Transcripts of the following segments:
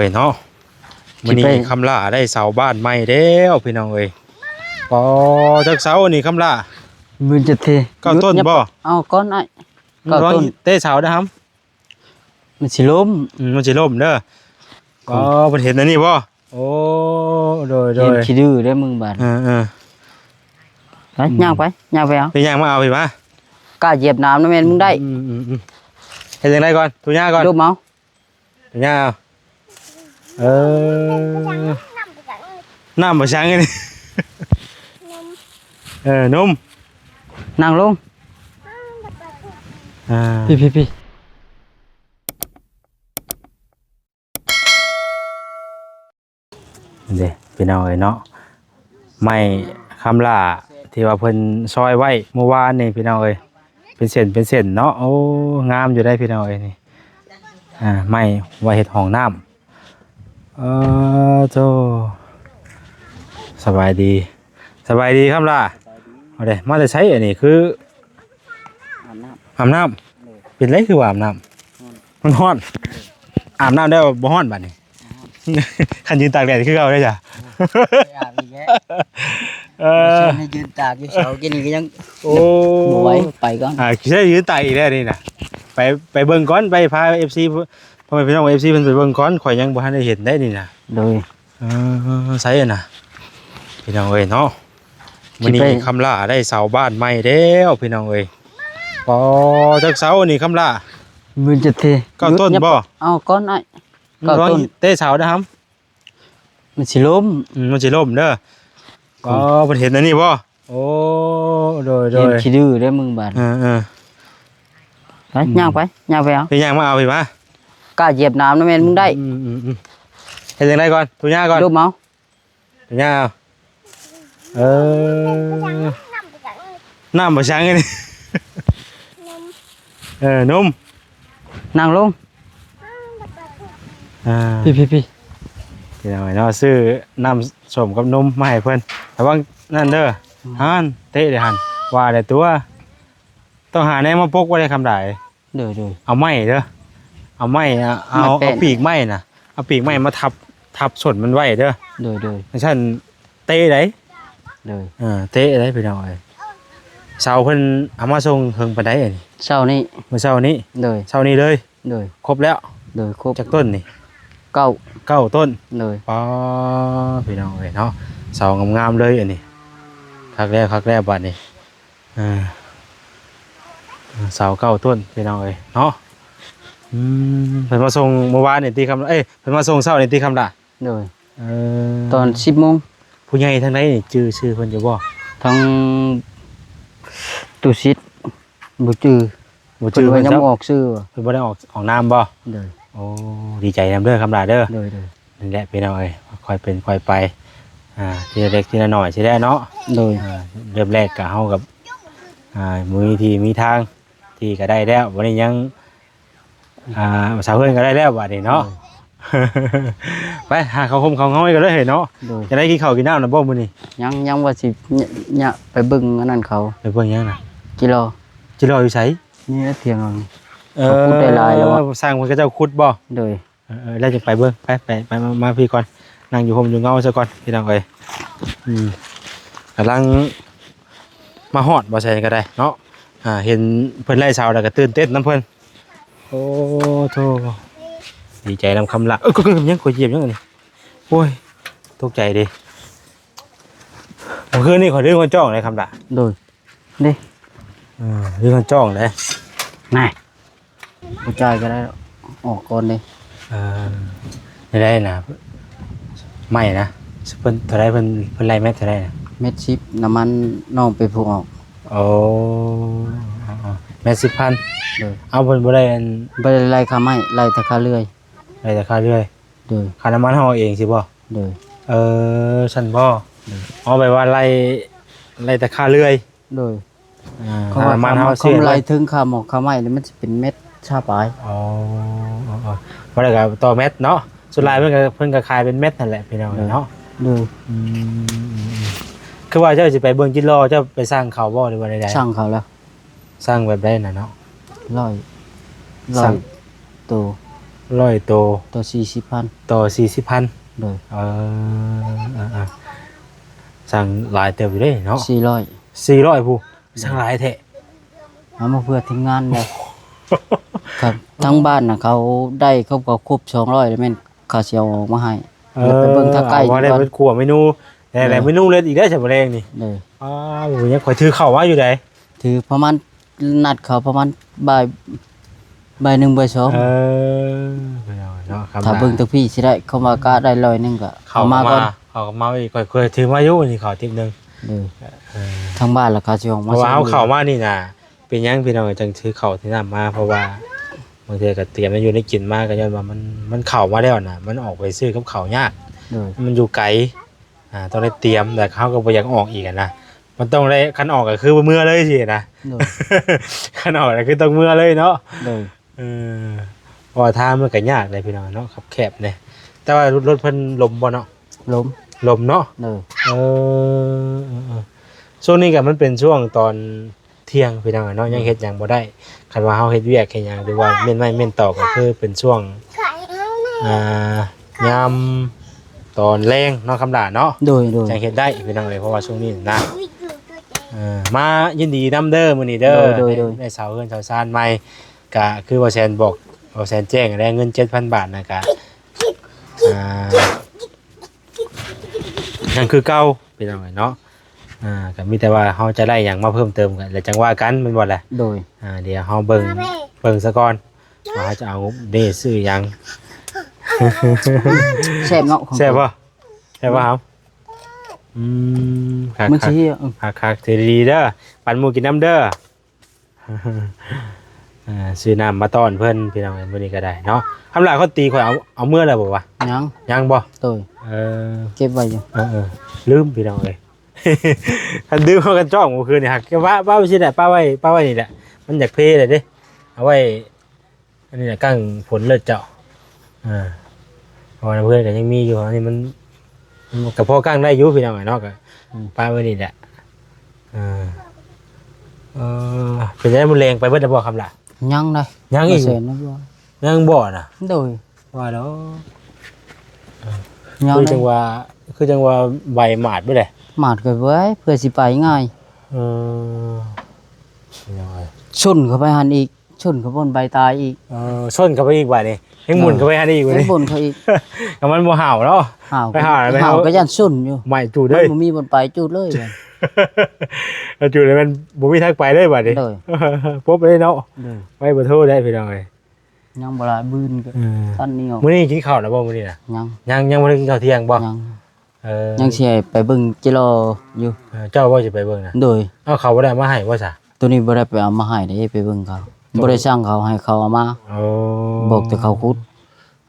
ເອີຍເນາະ ມື້ນີ້ ຊິໄປ ຄຳຫຼ້າໄດ້ເສົາບ້ານໃໝ່ແລ້ວພີ່ນ້ອງເອີຍ. ອໍ ຈັກເສົານີ້ຄຳຫຼ້າ? ມັນຈະເທ ເກົ້າຕົ້ນບໍ່? ເອົາກ່ອນອ້າຍ ອືມ ເກົ້າຕົ້ນ ລອງເຕະເສົາເດີ້ຫຳ ມັນຊິລົ້ມ ອືມ ມັນຊິລົ້ມເດີ້. ອໍ ເພິ່ນເຫັນອັນນີ້ບໍ່? ໂອ້ ໂດຍໆ ເຫັນຂີ້ດື້ເດີ້ມຶງບາດ ເອີໆ ໄປ ອືມ ຍ່າງໄປ ຍ່າງໄປເອົາ ໄປຍ່າງມາເອົາພີ້ມາ ກ້າຢຽບໜາມນະແມ່ນມຶງໄດ້ ອືມໆໆ ເຮັດຈັ່ງໃດກ່ອນ? ທຸຍາກ່ອນ ດົບເອົາ ທຸຍາເອົາ ເອີ ນ້ຳບໍ່ຊັງອັນນີ້ ເອີ ນົມ ນັ່ງລົງ ອ່າ ພີ້ໆໆ. ເດ້ພີ່ນ້ອງເອີຍເນາະ ໄມ້ຄຳຫຼ້າທີ່ວ່າເພິ່ນຊອຍໄວ້ມື້ວານນີ້ພີ່ນ້ອງເອີຍ ເປັນເສັ້ນເປັນເສັ້ນເນາະ. ໂອ້ ງາມຢູ່ໄດ໋ພີ່ນ້ອງເອີຍນີ້ ອ່າ ໄມ້ໄວ້ເຮັດຫ້ອງນ້ຳ. ເອີ ໂທ້ ສະບາຍດີ ສະບາຍດີຄຳຫຼ້າ ສະບາຍດີ ເອົາເດ້ ມາແຕ່ໃສອັນນີ້ ຄື ອາບນ້ຳ ອາບນ້ຳ ໂດຍ ເປັນໄດຄືວ່າອາບນ້ຳ ຮ້ອນ ມັນຮ້ອນ ໂດຍ ອາບນ້ຳແລ້ວບໍ່ຮ້ອນບາດນີ້ ບໍ່ຮ້ອນ ຄັນຢືນຕາກແດດຄືເກົ່າເດ້ຈ້ະ ໂອ້ຍ ໄປອາບອີກແລ້ວ ເອີ ໃຫ້ຢືນຕາກຢູ່ເສົາ ກິນນີ້ກໍຍັງ ໂອ້ ບໍ່ໄຫວ ໄປກ່ອນ ອ່າ ຊິໄດ້ຢືນຕາກອີກແລ້ວນີ້ນະ ໄປ ໄປເບິ່ງກ່ອນ ໄປພາເອັຟຊີ ພໍ່ແມ່ພີ່ນ້ອງເອັຟຊີເພິ່ນໄປເບິ່ງກ່ອນ ຂ້ອຍຍັງບໍ່ທັນໄດ້ເຫັນໄດ໋ນີ້ນະ ໂດຍ ເອີ ໃສນະ ພີ່ນ້ອງເອີຍເນາະ ມື້ນີ້ ຊິໄປ ຄຳຫຼ້າໄດ້ເສົາບ້ານໃໝ່ແລ້ວພີ່ນ້ອງເອີຍ. ອໍ ຈັກເສົານີ້ຄຳຫຼ້າ? ມັນຈະເທ ເກົ້າຕົ້ນບໍ່? ເອົາກ່ອນອ້າຍ ອືມ ເກົ້າຕົ້ນ ລອງເຕະເສົາເດີ້ຫຳ ມັນຊິລົ້ມ ອືມ ມັນຊິລົ້ມເດີ້. ອໍ ເພິ່ນເຫັນອັນນີ້ບໍ່? ໂອ້ ໂດຍໆ ເຫັນຂີ້ດື້ເດີ້ມຶງບາດ ເອີໆ ໄປ ອືມ ຍ່າງໄປ ຍ່າງໄປເອົາ ໄປຍ່າງມາເອົາພີ້ມາ ກ້າຢຽບໜາມນະແມ່ນມຶງໄດ້ ອືມໆໆ ເຮັດຈັ່ງໃດກ່ອນ? ທຸຍາກ່ອນ ດົບເອົາ ທຸຍາເອົາ ເອີ ນ້ຳບໍ່ຊັງອັນນີ້ ເອີ ນົມ ນັ່ງລົງ ອ່າ ພີ້ໆໆ ພີ່ນ້ອງເນາະ ຊື້ນ້ຳສົ້ມກັບນົມມາໃຫ້ເພິ່ນ ລະວັງນັ້ນເດີ້ ອືມ ຫັ້ນ ເຕະເດ້ຫັ້ນ ວ່າແລ້ວຕົວະ ຕ້ອງຫາແນວມາປົກໄວ້ໄດ້ຄຳຫຼ້າ ໂດຍໆ ເອົາໄມ້ເດີ້ ເອົາໄມ້ ເອົາ ເອົາປີກໄມ້ນະ ເອົາປີກໄມ້ມາທັບ ທັບສົ້ນມັນໄວ້ເດີ້ ໂດຍໆ ຈັ່ງຊັ້ນ ເຕະໄດ໋ ໂດຍ ເອີ ເຕະໄດ໋ພີ່ນ້ອງເອີຍ ເສົາເພິ່ນເອົາມາສົ່ງເຖິງປານໃດອັນນີ້? ເຊົ້ານີ້ ມື້ເຊົ້ານີ້ ໂດຍ ເຊົ້ານີ້ເລີຍ ໂດຍ ຄົບແລ້ວ ໂດຍ ຄົບ ຈັກຕົ້ນນີ້? ເກົ້າ ເກົ້າຕົ້ນ ໂດຍ ປາ ພີ່ນ້ອງເອີຍເນາະ ເສົາງາມໆເລີຍອັນນີ້ ຄັກແລ້ວ ຄັກແລ້ວບາດນີ້ ເອີ ເສົາເກົ້າຕົ້ນ ພີ່ນ້ອງເອີຍເນາະ ອືມ ເພິ່ນມາສົ່ງມື້ວານນີ້ຕິຄຳ ເອີຍ ເພິ່ນມາສົ່ງເຊົ້ານີ້ຕິຄຳລະ? ໂດຍ ເອີ ຕອນສິບໂມງ ຜູ້ໃຫຍ່ທາງໃດນີ້ຈື່ຊື່ເພິ່ນຢູ່ບໍ່? ທາງຕູ້ສິດ ບໍ່ຈື່ ບໍ່ຈື່ ເພິ່ນວ່າຍັງບໍ່ອອກຊື່ ເພິ່ນບໍ່ໄດ້ອອກ ອອກນາມບໍ່? ໂດຍ ໂອ້ ດີໃຈນຳເດີຄຳຫຼ້າເດີ ໂດຍໆ ນັ້ນແຫຼະພີ່ນ້ອງເອີຍ ຄ່ອຍເປັນຄ່ອຍໄປ ອ່າ ທີລະເລັກທີລະໜ້ອຍຊີ້ແຫຼະເນາະ ໂດຍ ອ່າ ເລີ່ມແລກກະເຮົາກັບ ອ່າ ບໍ່ມີທີ່ມີທາງ ທີ່ກະໄດ້ແລ້ວ ບັດນີ້ຍັງ ອ່າ ເສົາເຮືອນກໍໄດ້ແລ້ວບາດນີ້ເນາະ ໂດຍ ໄປຫາເຂົ້າຮົ່ມເຂົ້າເງົາກັນເລີຍເນາະ ໂດຍ ຈະໄດ້ກິນເຂົ້າກິນນ້ຳນຳບໍ່ມື້ນີ້? ຍັງ ຍັງວ່າຊິຍະ ຍະ ໄປເບິ່ງອັນນັ້ນເຂົາ ໄປເບິ່ງຫຍັງນະ? ຈິລໍ ຈິລໍຢູ່ໃສ? ນີ້ແຫຼະຖຽງເຮົານີ້ ເອີ ເຂົາຂຸດໄດ້ຫຼາຍແລ້ວ ຊ່າງເພິ່ນເຂົາເຈົ້າຂຸດບໍ່? ໂດຍ ເອີໆ ແລ້ວຈຶ່ງໄປເບິ່ງ ໄປ ໄປ ໄປ ມາ ມາພີ້ກ່ອນ ນັ່ງຢູ່ຮົ່ມຢູ່ເງົາຊະກ່ອນ ພີ່ນ້ອງເອີຍ ອືມ ກຳລັງມາຮອດ ບໍ່ໃສ່ກໍໄດ້ເນາະ ອ່າ ເຫັນເພິ່ນໄລ່ເສົາແລ້ວກໍຕື່ນເຕັ້ນນຳເພິ່ນ ໂອ້ໂທ້ ດີໃຈນຳຄຳລະ ເອີ ກໍ ກໍ ຫຍັງ ຂ້ອຍຢຽບຫຍັງອັນນີ້ ໂອ້ຍ ຕົກໃຈເດ້ ມື້ຄືນນີ້ຂ້ອຍລືມຮອດຈ້ອງເດ້ຄຳລະ ໂດຍ ເດ້ ເອີ ລືມຮອດຈ້ອງເດ້ ນາຍ ບໍ່ຈ່າຍກໍໄດ້ ອອກກ່ອນເດ້ ເອີ ໄດ້ນະ ໄມ້ນະ ເພິ່ນເທົ່າໃດ ເພິ່ນ ເພິ່ນໄລ່ແມັດເທົ່າໃດນະ? ແມັດສິບ ນ້ຳມັນນ້ອງເປັນຜູ້ອອກ ໂອ້ ແມັດສິບພັນ ໂດຍ ເອົາ ເພິ່ນບໍ່ໄດ້ອັນ ບໍ່ໄດ້ໄລ່ຄ່າໄມ້ ໄລ່ແຕ່ຄ່າເລື່ອຍ ໄລ່ແຕ່ຄ່າເລື່ອຍ ໂດຍ ຄ່ານ້ຳມັນເຮົາເອງຊິບໍ່? ໂດຍ ເອີ ຊັ້ນບໍ່? ໂດຍ ເອົາ ແບບວ່າໄລ່ ໄລ່ແຕ່ຄ່າເລື່ອຍ ໂດຍ ອ່າ ເພາະວ່າ ຄ່ານ້ຳມັນເຮົາ ເຂົາ ເຮົາໄລ່ເຖິງຄ່າໝອກຄ່າໄມ້ນີ້ ມັນຊິເປັນແມັດຊາວປາຍ ອໍ ອໍ ບໍ່ໄດ້ກໍຕໍ່ແມັດເນາະ ສ່ວນຫຼາຍເພິ່ນກໍ ເພິ່ນກໍຂາຍເປັນແມັດຫັ້ນແຫຼະ ພີ່ນ້ອງເນາະ ໂດຍ ອືມ ຄືວ່າເຈົ້າຊິໄປເບິ່ງຈິດລໍ ເຈົ້າໄປສັ່ງເຂົາບໍ່ ຫຼືວ່າໃດໆ? ສັ່ງເຂົາແລ້ວ ສັ່ງແບບໃດນະເນາະ? ຮ້ອຍ ຮ້ອຍໂຕ ຮ້ອຍໂຕ ຕໍ່ສີ່ສິບພັນ ຕໍ່ສີ່ສິບພັນ ໂດຍ ເອີ ເອີ ເອີ ສັ່ງຫຼາຍເຕີບຢູ່ເດ້ເນາະ ສີ່ຮ້ອຍ ສີ່ຮ້ອຍພຸ້ນ ສັ່ງຫຼາຍແທ້ ເອົາມາເພື່ອທີມງານເດ້ ຄັບ ທາງບ້ານນະ ເຂົາໄດ້ ເຂົາກໍຄົບສອງຮ້ອຍ ແລ້ວແມ່ນເຂົາຊິເອົາອອກມາໃຫ້ ເອີ ແລ້ວໄປເບິ່ງທາງໃກ້ ເອົາມາໄດ້ ກ່ອນ ເບິດກວ່າເມນູ ແຕ່ ແຕ່ເມນູເລັດອີກໄດ້ຊັ້ນມື້ແລງນີ້ ໂດຍ ອ້າວ ຍັງຂ້ອຍຖືເຂົ້າມາຢູ່ໃດ ຖືປະມານ ນັດເຂົາປະມານບ່າຍ ບ່າຍໜຶ່ງ ບ່າຍສອງ ເອີ ເນາະ ຖ້າເບິ່ງທາງພີ້ຊິໄດ້ ເຂົາວ່າກະໄດ້ຮ້ອຍໜຶ່ງກະເອົາມາກ່ອນ ເຂົາມາ ເຂົາກໍມາອີກ ຂ້ອຍ ຂ້ອຍຖືມາຢູ່ນີ້ເຂົ້າຕິບໜຶ່ງ ໂດຍ ເອີ ທາງບ້ານລະເຂົາຊິອອກມາ ເພາະວ່າເຮົາເຂົ້າມານີ້ນະ ເປັນຫຍັງພີ່ນ້ອງຈັ່ງຖືເຂົ້າຖືນ້ຳມາ ເພາະວ່າບາງເທື່ອກໍຕຽມແນວຢູ່ແນວກິນມາ ກໍຍ້ອນວ່າມັນ ມັນເຂົ້າມາແລ້ວນະ ມັນອອກໄປຊື້ກັບເຂົ້າຍາກ ໂດຍ ມັນຢູ່ໄກ ອ່າ ຕ້ອງໄດ້ຕຽມ ແຕ່ເຮົາກໍບໍ່ຢາກອອກອີກຫັ້ນນະ ມັນຕ້ອງໄດ້ ຄັນອອກກໍຄືເມືອເລີຍຊີ້ນະ ໂດຍ ຄັນອອກກໍຄືຕ້ອງເມືອເລີຍເນາະ ໂດຍ ເອີ ເພາະວ່າທາງມັນກໍຍາກເດ້ພີ່ນ້ອງເນາະ ຄັບແຄບເດ້ ແຕ່ວ່າລົດ ລົດເພິ່ນລົມບໍ່ເນາະ ລົມ ລົມເນາະ ໂດຍ ເອີ ເອີ ເອີ ຊ່ວງນີ້ກໍມັນເປັນຊ່ວງຕອນທ່ຽງພີ່ນ້ອງເນາະ ຍັງເຮັດຫຍັງບໍ່ໄດ້ ຄັນວ່າເຮົາເຮັດວຽກເຮັດຫຍັງ ຫຼືວ່າມ້ຽນໄມ້ມ້ຽນຕອກ ກໍຄືເປັນຊ່ວງ ອ່າ ຍາມຕອນແລງເນາະ ຄຳຫຼ້າເນາະ ໂດຍ ໂດຍ ຈັ່ງເຮັດໄດ້ພີ່ນ້ອງເອີຍ ເພາະວ່າຊ່ວງນີ້ນະ ເອີ ມາຍິນດີນຳເດີມື້ນີ້ເດີ ໂດຍ ໂດຍ ໂດຍ ໄດ້ ໄດ້ເຊົ່າເຮືອນເຊົ່າຊານໃໝ່ ກະຄືວ່າແຊນບອກ ວ່າແຊນແຈ້ງແລ້ວ ເງິນເຈັດພັນບາດນະ ກະ ອ່າ ຍັງຄືເກົ່າພີ່ນ້ອງເອີຍເນາະ ອ່າ ກະມີແຕ່ວ່າເຮົາຈະໄດ້ຫຍັງມາເພີ່ມເຕີມກັນ ແລ້ວຈັ່ງວ່າກັນແມ່ນບໍ່ລະ ໂດຍ ອ່າ ດຽວເຮົາເບິ່ງ ເບິ່ງສາກ່ອນ ວ່າເຮົາຈະເອົາເດ້ຊື້ຫຍັງ ແຊບເນາະ ຂອງ ແຊບບໍ່ ແຊບບໍ່ ຫຳ ອືມ ຄັກ ມັນຊິ ຄັກ ເອີ ຄັກໆ ຖືດີໆເດີ ປັນໝູ່ກິນນຳເດີ ອ່າ ຊື້ນ້ຳມາຕ້ອນເພິ່ນພີ່ນ້ອງເອີຍ ມື້ນີ້ກໍໄດ້ເນາະ ຄຳຫຼ້າເຂົາຕີຂ້ອຍເອົາ ເອົາເມືອແລ້ວບໍ່ວະ ຍັງ ຍັງບໍ່ ໂດຍ ເອີ ເກັບໄວ້ຢູ່ ເອີໆ ລືມພີ່ນ້ອງເອີຍ ຄັນດື່ມເຮົາກັນຈ້ອງມື້ຄືນນີ້ ຫາກປະ ປະໄວ້ຊີ້ແຫຼະ ປະໄວ້ ປະໄວ້ນີ້ແຫຼະ ມັນຢາກເພແລ້ວເດ້ ເອົາໄວ້ ອັນນີ້ນະ ກ້າງຝົນເລີດເຈົ້າ ເອີ ເພາະວ່າເພື່ອນກໍຍັງມີຢູ່ ອັນນີ້ມັນ ມັນກໍພໍກ້າງໄດ້ຢູ່ພີ່ນ້ອງເນາະ ກໍ ອືມ ປະໄວ້ນີ້ແຫຼະ ເອີ ເອີ ເປັນຈັ່ງໃດ ມື້ແລງໄປເບິດແລ້ວບໍ່ ຄຳຫຼ້າ ຍັງເດ້ ຍັງອີກ ບໍ່ແຊນ ຍັງບໍ່ນະ ໂດຍ ວ່າແລ້ວ ເອີ ຍັງ ຄື ເດ້ ຈັ່ງວ່າ ຄືຈັ່ງວ່າໃບໝາດເບິດເດ້ ໝາດກໍເວີຍ ເພື່ອຊິໄປງ່າຍ ເອີ ຊົນເຂົ້າໄປຫັ້ນອີກ ຊົນເຂົ້າບົນໃບຕາຍອີກ ເອີ ຊົນເຂົ້າໄປອີກບາດນີ້ ແຮງໝູນເຂົ້າໄປຫັ້ນອີກບາດນີ້ ເອີ ແຮງໝູນເຂົ້າອີກ ກໍມັນບໍ່ຫາວເນາະ ຫາວ ໄປຫາວແລ້ວ ຫາວກໍຢ້ານຊົນຢູ່ ໄໝ້ຈູດເລີຍ ມັນບໍ່ມີບ່ອນໄປ ຈູດເລີຍ ຈູດແລ້ວມັນບໍ່ມີທາງໄປເລີຍບາດນີ້ ໂດຍ ປົບເລີຍເນາະ ໂດຍ ໄປບໍ່ໂທໄດ້ພີ່ນ້ອງເອີຍ ຍັງບໍ່ຫຼາຍ ບືນກໍ ເອີ ຕັນນີ້ອອກ ມື້ນີ້ກິນເຂົ້າແລ້ວບໍ່ ມື້ນີ້ນະ ຍັງ ຍັງ ຍັງບໍ່ໄດ້ກິນເຂົ້າທ່ຽງບໍ່ ຍັງ ເອີ ຍັງຊິໃຫ້ໄປເບິ່ງຈິລໍຢູ່ ເອີ ເຈົ້າບໍ່ຊິໄປເບິ່ງນະ ໂດຍ ເອົາເຂົ້າບໍ່ໄດ້ເອົາມາໃຫ້ບໍ່ຊະ ໂຕນີ້ບໍ່ໄດ້ໄປເອົາມາໃຫ້ເດ້ ໄປເບິ່ງເຂົາ ບໍ່ໄດ້ສັ່ງເຂົາ ໃຫ້ເຂົາເອົາມາ ໂອ້ ບອກແຕ່ເຂົາຂຸດ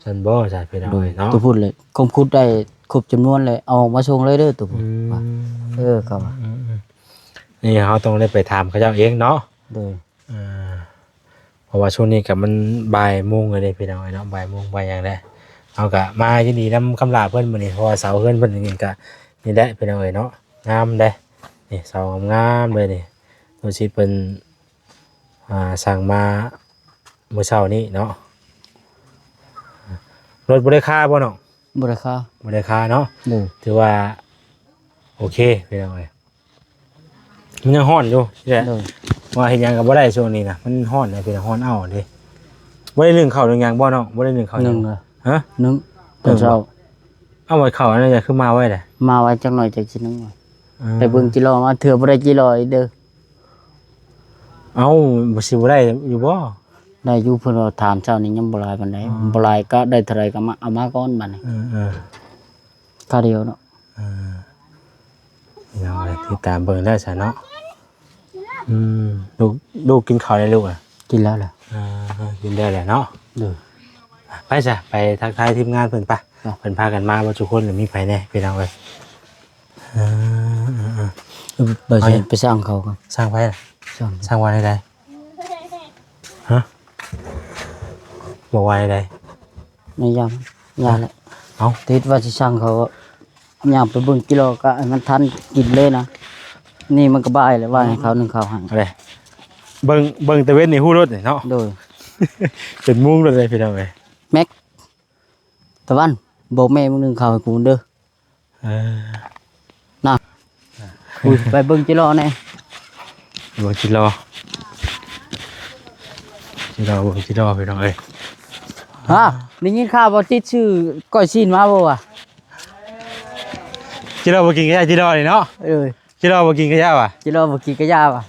ຊັ້ນບໍ່ຊະພີ່ນ້ອງ ໂດຍ ເນາະ ໂຕພຸ້ນແຫຼະ ຄົມຂຸດໄດ້ຄົບຈຳນວນແລ້ວ ເອົາອອກມາສົ່ງເລີຍເດີໂຕພຸ້ນ ອືມ ວ່າ ເອີ ເຂົາວ່າ ອືມໆ ນີ້ເຮົາຕ້ອງໄດ້ໄປຖາມເຂົາເຈົ້າເອງເນາະ ໂດຍ ເອີ ເພາະວ່າຊ່ວງນີ້ກໍມັນບ່າຍໂມງແລ້ວເດ້ພີ່ນ້ອງເອີຍເນາະ ບ່າຍໂມງບ່າຍຫຍັງແລ້ວ ເຮົາກໍມາຍິນດີນຳຄຳຫຼ້າເພິ່ນມື້ນີ້ ເພາະວ່າເສົາເຮືອນເພິ່ນນີ້ກໍ ນີ້ແຫຼະພີ່ນ້ອງເອີຍເນາະ ງາມເດ້ ນີ້ເສົາງາມໆເລີຍນີ້ ໂຕຊິດເພິ່ນ ອ່າ ສັ່ງມາມື້ເຊົ້ານີ້ເນາະ ລົດບໍ່ໄດ້ຄາບໍ່ນ້ອງ ບໍ່ໄດ້ຄາ ບໍ່ໄດ້ຄາເນາະ ໂດຍ ຖືວ່າໂອເຄພີ່ນ້ອງເອີຍ ມັນຍັງຮ້ອນຢູ່ແຫຼະ ໂດຍ ວ່າເຮັດຫຍັງກໍບໍ່ໄດ້ຊ່ວງນີ້ນະ ມັນຮ້ອນເດ້ພີ່ນ້ອງ ຮ້ອນເອົ້າເດ້ ບໍ່ໄດ້ໜຶ້ງເຂົ້າໜຶ້ງຫຍັງບໍ່ນ້ອງ ບໍ່ໄດ້ໜຶ້ງເຂົ້າຫຍັງ ໜຶ້ງເລີຍ ຮະ ໜຶ້ງ ເອີ ຕອນເຊົ້າ ເອົາໄວ້ເຂົ້າອັນນັ້ນ ຄືມາໄວແຫຼະ ມາໄວຈັກໜ້ອຍ ຈັກຊິໜຶ້ງ ເອີ ໄປເບິ່ງຈິລໍມາ ເທື່ອບໍ່ໄດ້ຈິລໍອີກເດີ ເອົ້າ ບໍ່ ຊິບໍ່ໄດ້ຢູ່ບໍ່ ໄດ້ຢູ່ ເພິ່ນວ່າຖາມເຊົ້ານີ້ຍັງບໍ່ຫຼາຍປານໃດ ອໍ ບໍ່ຫຼາຍກໍໄດ້ເທົ່າໃດກໍມາ ເອົາມາກ່ອນບາດນີ້ ເອີໆ ຄາວດຽວເນາະ ເອີ ພີ່ນ້ອງເອີຍ ຕິດຕາມເບິ່ງໄດ້ຊະເນາະ ອືມ ລູກ ລູກກິນເຂົ້າແລ້ວລູກອະ ກິນແລ້ວແຫຼະ ເອີ ກິນໄດ້ແລ້ວເນາະ ໂດຍ ໄປຊະ ໄປທັກທາຍທີມງານເພິ່ນປະ ໄປ ເພິ່ນພາກັນມາເບິດທຸກຄົນ ມີໃຜແດ່ພີ່ນ້ອງເອີຍ ເອີ ເອີ ເອີ ໄປ ເອົາ ໄປສັ່ງເຂົາກ່ອນ ສັ່ງໃຜລະ ສັ່ງ ສັ່ງວ່າແນວໃດ ຮະ ບອກວ່າແນວໃດ ແມ່ນຫຍັງ ຢ່າແຫຼະ ເອົ້າ ຕິດວ່າຊິສັ່ງເຂົາ ຍ່າງໄປເບິ່ງກິໂລກະໃຫ້ມັນທັນກິນເລີຍນະ ນີ້ມັນກໍບ່າຍແລ້ວ ວ່າໃຫ້ເຂົາໜຶ້ງເຂົ້າໃຫ້ ເອົາເດ້ ເບິ່ງ ເບິ່ງຕາເວັນນີ້ຮູ້ໂລດນີ້ເນາະ ໂດຍ ເປັນໂມງໂລດເດ້ພີ່ນ້ອງເອີຍ ແມັກ ຕາວັນ ບອກແມ່ມຶງໜຶ້ງເຂົ້າໃຫ້ກູເດີ. ເອີ ນະ ອຸ້ຍ ໄປເບິ່ງຈິລໍແດ່. ເບິ່ງຈິລໍ ຈິລໍ ເບິ່ງຈິລໍ ພີ່ນ້ອງເອີຍ. ຮະ ໄດ້ຍິນຂ່າວວ່າຕິດຊື້ກ້ອຍຊີ້ນມາບໍ່ວະ? ຈິລໍບໍ່ກິນກະຍາ ຈິລໍນີ້ເນາະ. ເອີ ຈິລໍບໍ່ກິນກະຍາຫວາ? ຈິລໍບໍ່ກິນກະຍາຫວາ?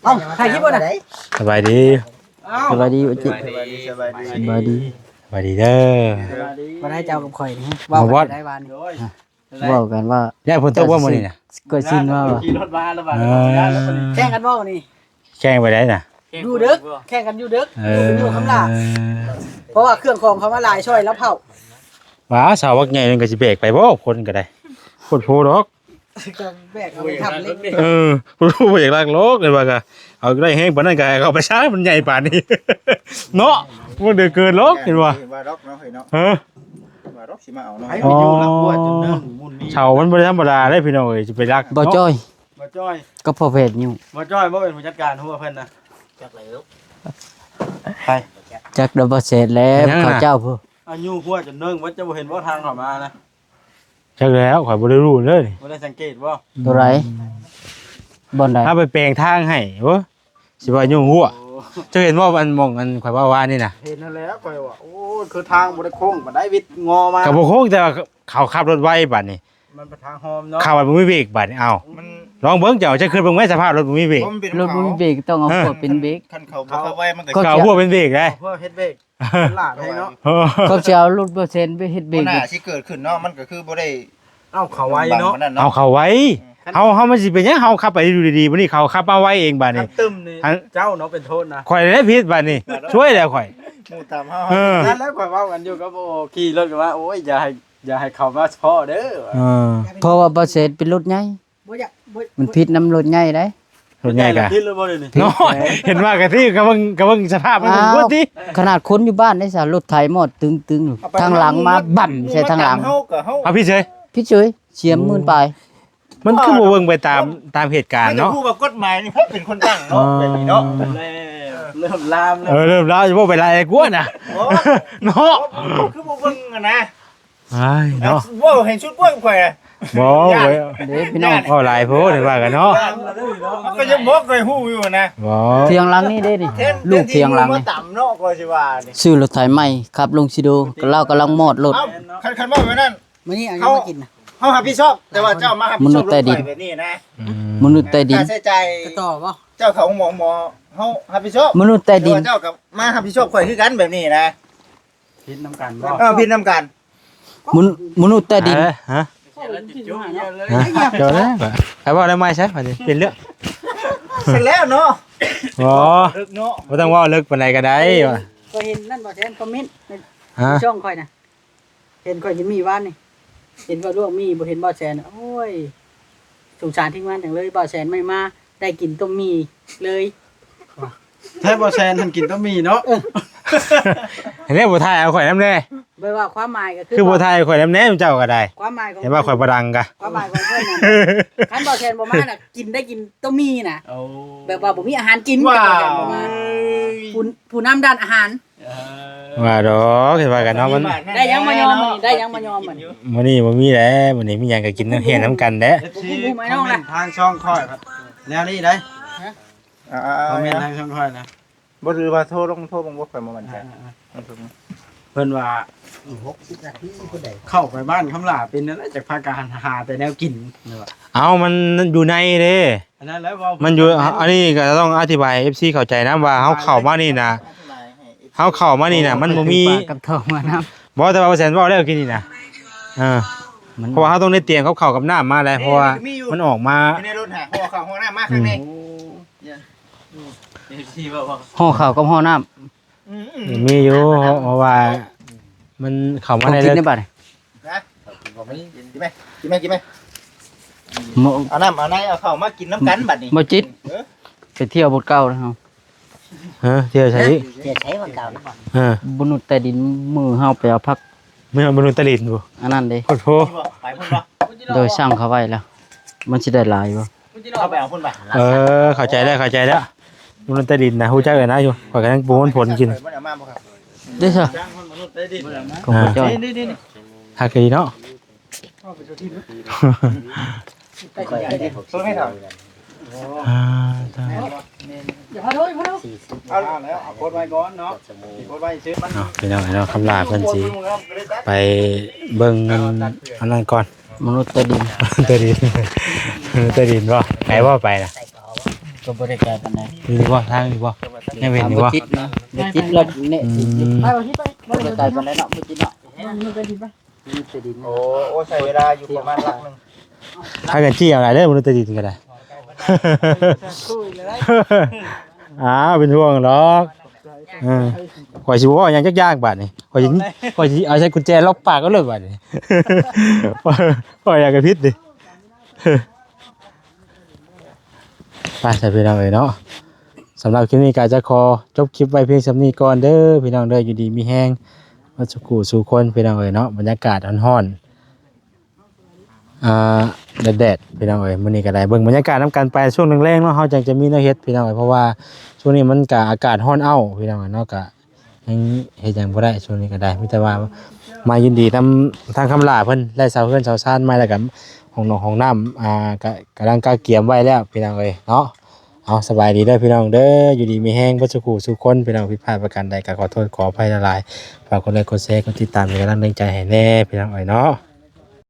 ເອົ້າ ຖ່າຍຄລິບບໍ່ນະ? ສະບາຍດີ ສະບາຍດີ ໂອຈິ ສະບາຍດີ ສະບາຍດີ ສະບາຍດີ ສະບາຍດີເດີ. ບໍ່ໄດ້ເຈົ້າກັບຂ້ອຍນີ້ ເວົ້າກັນໄດ້ວານນີ້ ເວົ້າກັນວ່າ ຢ້ານຝົນຕົກບໍ່ມື້ນີ້ນະ? ກ້ອຍຊີ້ນມາຫວາ? ຂີ່ລົດມາແລ້ວບາດ ເອີ ແຂ່ງກັນບໍ່ມື້ນີ້? ແຂ່ງໄປໄດ້ນະ? ຢູ່ເດິກ ແຂ່ງກັນຢູ່ເດິກ ເອີ ຢູ່ຄຳຫຼ້າ ເພາະວ່າເຄື່ອງຂອງເຂົາມາຫຼາຍ ຊ່ອຍລາວເຜົາ. ວ້າ ເສົາບັກໃຫຍ່ມັນກໍຊິແບກໄປບໍ່ ຄົນກໍໄດ້ ໂພດໂພດອກ ກໍແບກເອົາໄປທຳເຫຼັກ. ເອີ ໂພດໂພດບໍ່ຢາກລັກຫຼອກ ເຫັນວ່າກໍເອົາໄດ້ແຮງປານນັ້ນກໍໃຫ້ເຂົາໄປຊະ ມັນໃຫຍ່ປານນີ້ເນາະ. ບໍ່ໄດ້ເກີນຫຼອກ ເຫັນວ່າ ວ່າດອກເນາະ ເຮີ້ຍເນາະ ເອີ ວ່າດອກຊິມາເອົາເນາະ. ໃຜໄປຢູ່ຫຼັກຫົວຈົນເນີງໝຸ່ນນີ້ ເສົາມັນບໍ່ໄດ້ທຳມະດາເດ້ພີ່ນ້ອງເອີຍ ຊິໄປລັກ ບໍ່ຈ້ອຍ ເນາະ ບໍ່ຈ້ອຍ ກໍພໍ່ແພດຢູ່ ບໍ່ຈ້ອຍບໍ່ເປັນຜູ້ຈັດການຫົວເພິ່ນນະ? ຈັກແລ້ວ ໃຜ ຈັກດອກ ບໍ່ແຊດແລ້ວ ເຂົາເຈົ້າພຸ້ນ ອາຍຸຫົວຈົນເນີງເບິດ ເຈົ້າບໍ່ເຫັນບໍ່ທາງເຂົ້າມານະ? ຈັກແລ້ວ ຂ້ອຍບໍ່ໄດ້ຮູ້ເລີຍ ບໍ່ໄດ້ສັງເກດບໍ່? ໂຕໃດ? ບ່ອນໃດ? ເຮົາໄປແປງທາງໃຫ້ ໂອ້ ຊິວ່າຍຸງຫົວ. ໂອ້ ເຈົ້າເຫັນບໍ່ ອັນ ໝ່ອງອັນຂ້ອຍເວົ້າວານນີ້ນະ? ເຫັນຫັ້ນແຫຼະ ຂ້ອຍວ່າ ໂອ້ ຄືທາງບໍ່ໄດ້ໂຄ້ງປານໃດ ວິດງໍມາ ກໍບໍ່ໂຄ້ງ ແຕ່ວ່າເຂົາຂັບລົດໄວບາດນີ້ ມັນເປັນທາງຮ່ອມເນາະ ເຂົາບໍ່ມີເບຣກບາດນີ້. ເອົ້າ ມັນ ລອງເບິ່ງ ເຈົ້າ ເຈົ້າຄຶດເບິ່ງແມ່ສະພາບລົດບໍ່ມີເບຣກ ມັນເປັນ ລົດບໍ່ມີເບຣກ ຕ້ອງເອົາ ເອີ ຂວດເປັນເບຣກ ຄັນເຂົາບໍ່ຂັບໄວ ມັນກໍ ເຂົາເອົາຫົວເປັນເບຣກໄດ໋ ເພື່ອເຮັດເບຣກ ຫຼາດໃຫ້ເນາະ ເຂົາຊິເອົາລົດເປີເຊັນໄປເຮັດເບຣກ ມັນໜ້າຊິເກີດຂຶ້ນເນາະ ມັນກໍຄືບໍ່ໄດ້ ເອົາເຂົາໄວເນາະ ເອົາເຂົາໄວ ເຮົາ ເຮົາມັນຊິເປັນຫຍັງ ເຮົາຂັບໄປຢູ່ດີໆ ບັດນີ້ເຂົາຂັບມາໄວເອງບາດນີ້ ຄັນຕຶ້ມນີ້ ເຈົ້າເນາະເປັນໂທດນະ ຂ້ອຍແຫຼະຜິດບາດນີ້ ຊ່ວຍແລ້ວຂ້ອຍ ໝູ່ຕາມເຮົາ ເອີ ນັ້ນແຫຼະຂ້ອຍເວົ້າກັນຢູ່ກັບ ໂອ້ ຂີ່ລົດກັນມາ ໂອ້ຍ ຢ່າໃຫ້ ຢ່າໃຫ້ເຂົາມາພໍ້ເດີ ເອີ ເພາະວ່າບໍ່ເຊັນເປັນລົດໃຫຍ່ ບໍ່ຢາກ ບໍ່ ມັນຜິດນຳລົດໃຫຍ່ໄດ໋ ລົດໃຫຍ່ກະ ເນາະ ເຫັນວ່າກະທີ່ ກະເບິ່ງ ກະເບິ່ງສະພາບມັນ ເບິ່ງພຸ້ນຕິ ຂະໜາດຄົນຢູ່ບ້ານໄດ້ສະ ລົດໄຖມອດຕຶງໆ ທາງຫຼັງມາບັ້ມໃສ່ທາງຫຼັງ ເຮົາກະເຮົາ ເອົາຜິດເສີຍ ຜິດເສີຍ ເສຍໝື່ນປາຍ ມັນຄືບໍ່ເບິ່ງໄປຕາມ ຕາມເຫດການເນາະ ຮູ້ວ່າກົດໝາຍນີ້ໃຜເປັນຄົນຕັ້ງເນາະ ແບບນີ້ເນາະ ເລີ່ມລາມແລ້ວ ເອີ ເລີ່ມລາມ ຊິບໍ່ໄປໄລ່ກວນນະ ເນາະ ຄືບໍ່ເບິ່ງຫັ້ນນະ ອ້າຍເນາະ ເວົ້າໃຫ້ສຸດກວ້າງຂ້ອຍ ບໍ່ ເດ້ພີ່ນ້ອງ ເວົ້າຫຼາຍໂພດ ວ່າກັນເນາະ ເຮົາກໍຍັງບໍ່ຄ່ອຍຮູ້ຢູ່ນະ ບໍ່ ທຽງຫຼັງນີ້ເດ້ນີ້ ລູກທຽງຫຼັງນີ້ ມາຕຳເນາະ ກໍຊິວ່ານີ້ ຊື້ລົດໄຖໃໝ່ ຂັບລົງຊິໂດ ລາວກຳລັງມອດລົດ ເອົ້າ ຄັນ ຄັນເວົ້າແບບນັ້ນ ມື້ນີ້ເອົາຫຍັງມາກິນນະ ເຮົາຮັບຜິດຊອບ ແຕ່ວ່າເຈົ້າມາຮັບຜິດຊອບລົດໄຟແບບນີ້ນະ ອືມ ມະນຸດໃຕ້ດິນ ຄ່າໃຊ້ຈ່າຍ ຕໍ່ບໍ່ ເຈົ້າເຂົ້າໂຮງໝໍ ໝໍ ເຮົາຮັບຜິດຊອບ ມະນຸດໃຕ້ດິນ ແຕ່ວ່າເຈົ້າກໍມາຮັບຜິດຊອບຂ້ອຍຄືກັນແບບນີ້ນະ ຜິດນຳກັນບໍ່ ເອີ ຜິດນຳກັນ ມະນຸດ ມະນຸດໃຕ້ດິນ ເອີ ຮະ ຮະ ເຈົ້າແລ້ວ ໃຫ້ເວົ້າໄດ້ໃໝ່ຊະ ບາດນີ້ ເປັນເລື່ອງ ເສັດແລ້ວເນາະ ບໍ່ ເລິກເນາະ ບໍ່ຕ້ອງເວົ້າເລິກປານໃດກໍໄດ້ວ່າ ຂ້ອຍເຫັນນັ້ນ ບໍ່ແຊນຄອມເມັນໃນ ຮະ ຊ່ອງຂ້ອຍນະ ເຫັນຂ້ອຍກິນໝີ່ວານນີ້ ເຫັນຂ້ອຍລວກໝີ່ ບໍ່ເຫັນບໍ່ແຊນ ໂອ້ຍ ສົງສານທີມງານຈັ່ງເລີຍ ບໍ່ແຊນໄມ່ມາ ໄດ້ກິນຕົ້ມໝີ່ເລີຍ ແທ້ບໍ່ແຊນຫັ້ນກິນຕົ້ມໝີ່ເນາະ ເອີ ແລ້ວບໍ່ຖ່າຍເອົາຂ້ອຍນຳແດ່ ແບບວ່າຄວາມໝາຍກໍຄື ຄືບໍ່ຖ່າຍຂ້ອຍນຳແດ່ ເຈົ້າກໍໄດ້ ຄວາມໝາຍຂອງ ເຫັນວ່າຂ້ອຍບໍ່ດັງກະ ຄວາມໝາຍຂອງເພິ່ນນະ ຄັນບໍ່ແຊນບໍ່ມານະ ກິນໄດ້ກິນຕົ້ມໝີ່ນະ ໂອ້ ແບບວ່າບໍ່ມີອາຫານກິນ ຄັນບໍ່ແຊນບໍ່ມາ ຜູ້ ຜູ້ນຳດ້ານອາຫານ ເອີ ວ່າດອກ ເຫັນວ່າກັນເນາະ ມັນ ໄດ້ຫຍັງມາຍອມມື້ນີ້ ໄດ້ຫຍັງມາຍອມມື້ນີ້ ມື້ນີ້ບໍ່ມີແຫຼະ ມື້ນີ້ມີຫຍັງກໍກິນນຳ ຮຽນນຳກັນແຫຼະ ເອັຟຊີ ຄອມເມັນທາງຊ່ອງຂ້ອຍ ແນວນີ້ໄດ໋ ຄອມເມັນທາງຊ່ອງຂ້ອຍນະ ບໍ່ ຫຼືວ່າໂທລົງ ໂທເບິ່ງ ບໍ່ ຂ້ອຍບໍ່ໝັ້ນໃຈ ເອີ ເພິ່ນວ່າ ອີກຫົກສິບນາທີພຸ້ນໃດ ເຂົ້າໄປບ້ານຄຳຫຼ້າເປັນແນວໃດ ຈັກພາກັນຫາແຕ່ແນວກິນ ເອົາ ມັນຢູ່ໃນເດ້ ອັນນັ້ນແຫຼະເວົ້າ ມັນຢູ່ ອັນນີ້ກໍຕ້ອງອະທິບາຍໃຫ້ເອັຟຊີເຂົ້າໃຈນຳວ່າ ເຮົາເຂົ້າມານີ້ນະ ເຮົາເຂົ້າມານີ້ນະ ມັນບໍ່ມີ ປາກກັບທອງມານຳ ບໍ່ ແຕ່ວ່າບໍ່ແຊນເວົ້າແລ້ວກີ້ນີ້ນະ ເອີ ມັນ ເພາະວ່າເຮົາຕ້ອງໄດ້ຕຽມກັບເຂົ້າກັບນ້ຳມາແຫຼະ ເພາະວ່າ ເອີ ມັນອອກມາ ຢູ່ໃນລົດຫາ ຫໍ່ເຂົ້າຫໍ່ນ້ຳມາຂ້າງໃນ ໂອ້ ເອັຟຊີເວົ້າ ຫໍ່ເຂົ້າກັບຫໍ່ນ້ຳ ອືມໆ ມີຢູ່ ເພາະວ່າມັນເຂົ້າມາໃນ ເອົາກິນໄດ້ບາດນີ້ ນະ ກິນໄໝ ກິນໄໝ ກິນໄໝ ເອົານ້ຳເອົາໃນເອົາເຂົ້າມາກິນນຳກັນບາດນີ້ ບໍ່ຈິດ ເອີ ໄປທ່ຽວບົດເກົ່າເຮົາ ຮະ ທ່ຽວໃສອີກ ທ່ຽວໃສບັດເກົ່າ ເອີ ມະນຸດໃຕ້ດິນ ມື້ເຮົາໄປເອົາຜັກ ມະນຸດໃຕ້ດິນພຸ້ນ ອັນນັ້ນເດ້ ໂຄດໂພ ໄປພຸ້ນບໍ່ ໂດຍ ສັ່ງເຂົາໄວ້ແລ້ວ ມັນຊິໄດ້ຫຼາຍບໍ່? ເຂົ້າໄປເອົາພຸ້ນບາດ. ເອີ ເຂົ້າໃຈແລ້ວ ເຂົ້າໃຈແລ້ວ. ມັນແຕ່ດິນນະ ຮູ້ຈັກເອີນະຢູ່ ຂ້ອຍກຳລັງປູມັນຜົນກິນ. ບໍ່ໄດ້ເອົາມາບໍ່ຄັບ? ເດ້ຊະ ຂອງ ອ່າ ເຈົ້າ ນີ້ໆໆ ຄັກອີ່ຫຼີເນາະ. ອ່າ ເອົາແລ້ວ ເອົາກົດໄວ້ກ່ອນເນາະ ກົດໄວ້ຊື່ ເນາະ ພີ່ນ້ອງເນາະ. ຄຳຫຼ້າເພິ່ນຊິໄປເບິ່ງອັນ ອັນນັ້ນກ່ອນ ມະນຸດໃຕ້ດິນ ໃຕ້ດິນ ໃຕ້ດິນບໍ່? ໄກບໍ່ໄປນະ? ກໍບໍ່ໄດ້ໄກປານໃດ. ຢູ່ນີ້ບໍ່? ທາງນີ້ບໍ່? ຍັງເຫັນຢູ່ບໍ່? ບໍ່ຕິດນະ ບໍ່ຕິດລົດນີ້. ອືມ ບໍ່ໄດ້ໄກປານໃດເນາະ ບໍ່ຕິດເນາະ. ໂອ້ ໂອ້ ໃຊ້ເວລາຢູ່ປະມານຫຼັກໜຶ່ງ. ພາກັນຂີ່ເອົາຫຼາຍເດີ ມະນຸດໃຕ້ດິນກໍໄດ້. ອ້າວ ເປັນຫ່ວງດອກ. ເອີ ຂ້ອຍຊິບໍ່ເວົ້າຫຍັງຈັກຢ່າງບາດນີ້ ຂ້ອຍຊິ ຂ້ອຍຊິເອົາໃສ່ກຸນແຈລັອກປາກເອົາໂລດບາດນີ້. ເວົ້າຫຍັງກໍຜິດເດ້. ໄປຊະພີ່ນ້ອງເອີຍເນາະ ສຳລັບຄລິບນີ້ກໍຈະຂໍຈົບຄລິບໄວ້ພຽງສ່ຳນີ້ກ່ອນເດີພີ່ນ້ອງເດີ. ຢູ່ດີມີແຮງເບິດສູ່ຄູ່ສູ່ຄົນພີ່ນ້ອງເອີຍເນາະ. ບັນຍາກາດຮ້ອນໆ ອ່າ ແດດໆ ພີ່ນ້ອງເອີຍ. ມື້ນີ້ກໍໄດ້ເບິ່ງບັນຍາກາດນຳກັນໄປ ຊ່ວງແລງໆເນາະ ເຮົາຈັ່ງຈະມີແນວເຮັດພີ່ນ້ອງເອີຍ ເພາະວ່າຊ່ວງນີ້ມັນກໍອາກາດຮ້ອນອ້າວພີ່ນ້ອງເອີຍເນາະ ກໍ ຍັງເຮັດຫຍັງບໍ່ໄດ້ຊ່ວງນີ້ກໍໄດ້ ມີແຕ່ວ່າມາຍິນດີນຳທາງຄຳຫຼ້າເພິ່ນ ໄດ້ເຊົ່າເຮືອນເຊົ່າຊານໃໝ່ ແລ້ວກໍຫ້ອງນອນຫ້ອງນ້ຳ ອ່າ ກະ ກຳລັງກະກຽມໄວ້ແລ້ວພີ່ນ້ອງເອີຍເນາະ. ເອົາ ສະບາຍດີເດີພີ່ນ້ອງເດີ ຢູ່ດີມີແຮງເບິດສູ່ຄູ່ສູ່ຄົນພີ່ນ້ອງ. ຜິດພາດປະການໃດກໍຂໍໂທດຂໍອະໄພຫຼາຍໆ. ຝາກກົດໄລກົດແຊ ກົດຕິດຕາມເປັນກຳລັງແຮງໃຈໃຫ້ແດ່ພີ່ນ້ອງເອີຍເນາະ.